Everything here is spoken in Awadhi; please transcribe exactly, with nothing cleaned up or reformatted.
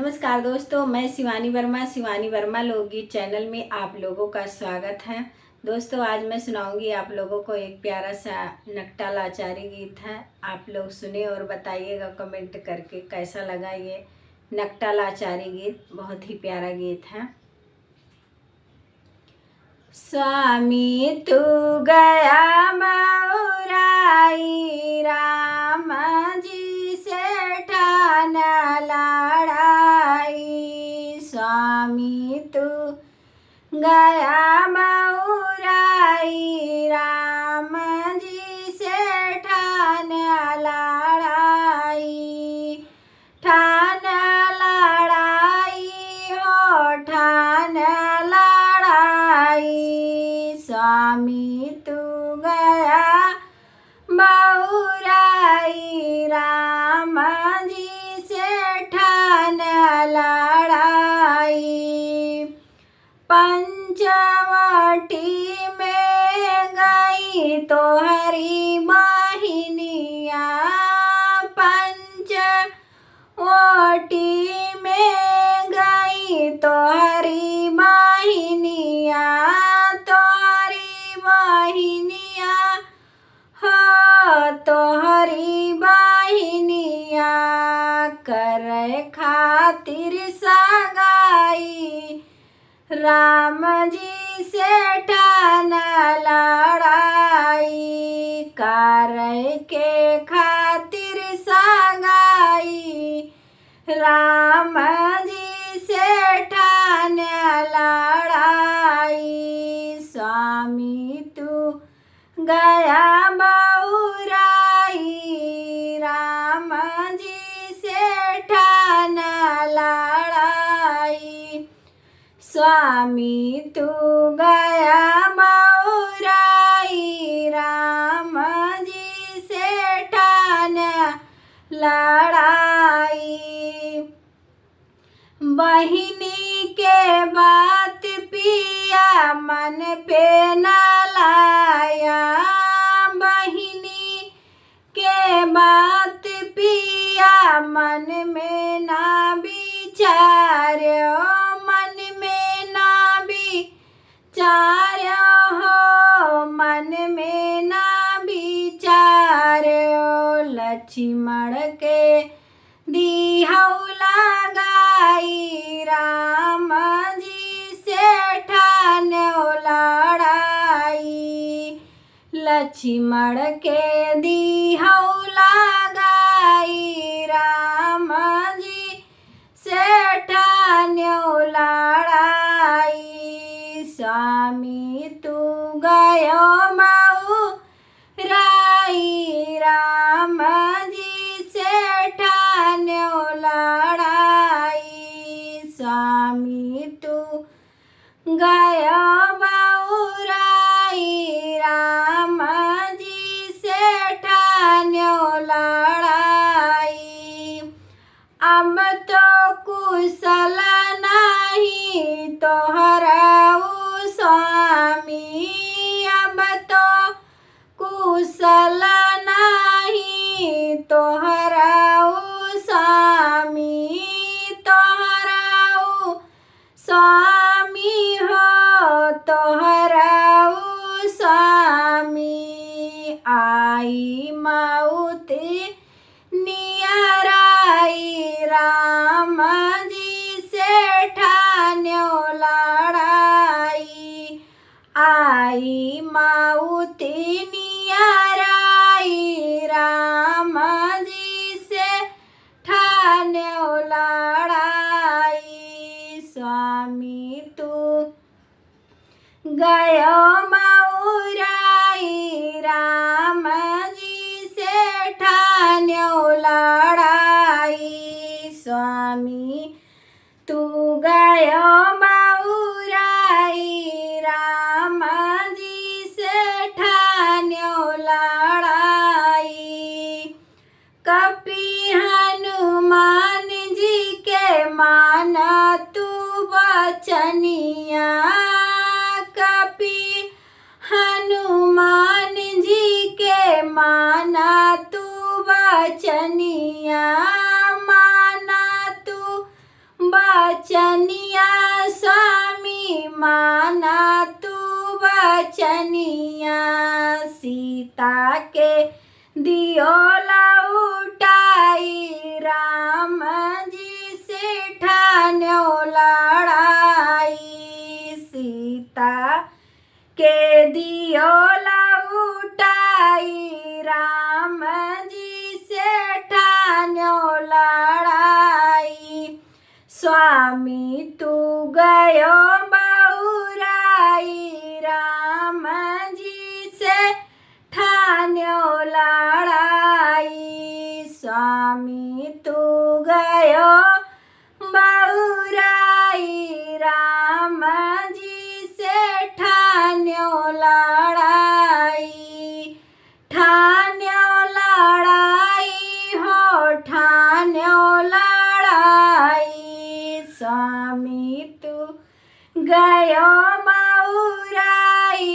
नमस्कार दोस्तों, मैं शिवानी वर्मा, शिवानी वर्मा लोकगीत चैनल में आप लोगों का स्वागत है। दोस्तों, आज मैं सुनाऊंगी आप लोगों को एक प्यारा सा नकटा लाचारी गीत है। आप लोग सुने और बताइएगा कमेंट करके कैसा लगा ये नकटा लाचारी गीत। बहुत ही प्यारा गीत है। स्वामी तू गया बउराई, राम जी से ठान लड़ाई। स्वामी तू गया बउराई, राम जी से ठान लड़ाई। ठान लड़ाई हो, ठान लड़ाई, स्वामी तू गया बउराई, राम जी से ठान लड़ाई। पंचवटी में गई तोहरी बहिनिया, पंचवटी में गई तोहरी बहिनिया, तोहरी बहिनिया हो, तोहरी बहिनिया करे खातिर सगाई। राम जी से ठान लड़ाई, करे के खातिर सगाई। राम जी से ठान लड़ाई, स्वामी तू गया बउराई, राम जी से ठान लड़ाई। स्वामी तू गया बउराई, राम जी से ठान लड़ाई। बहिनी के बात पिया मन पे ना लाया, बहिनी के बात पिया मन में ना विचार्यो, मन में ना विचार्यो हो, मन में ना विचार्यो। लक्ष्मण के दिहौ लगाई, राम जी से ठान्यो लड़ाई। लक्ष्मण के दिहौ लगाई, राम जी से ठान्यो लड़ाई। स्वामी तू गयो बउराई, राम जी से ठान्यो लड़ाई। स्वामी तू गयो बउराई, राम जी से ठान्यो लड़ाई। अब तो कुशल नाही तोहरउ स्वामी, अब तो कुशल नाही तोहरउ स्वामी, तोहरउ स्वामी हो, तोहरउ स्वामी। आई मउत नियराई, राम जी से ठान्यो लड़ाई। आई मउत नियराई, राम जी से ठान्यो लड़ाई। स्वामी तू गयो बउराई, राम जी से ठान्यो लड़ाई। स्वामी तू गयो बउराई, राम जी से ठान्यो लड़ाई। कपि हनुमान जी के माना तू बचनिया, कपि हनुमान जी के माना तू बचनिया, माना तू बचनिया स्वामी माना तू बचनिया, सीता के दियो लौटाई, राम जी से ठान्यो लड़ाई। सीता के दियो लौटाई, राम जी से ठान्यो लड़ाई। स्वामी तू गयो बउराई, राम जी से ठान्यो लड़ाई। स्वामी तू गयो बउराई, राम जी से ठान्यो लड़ाई। ठान्यो लड़ाई हो, ठान्यो लड़ाई। स्वामी तू गयो बउराई।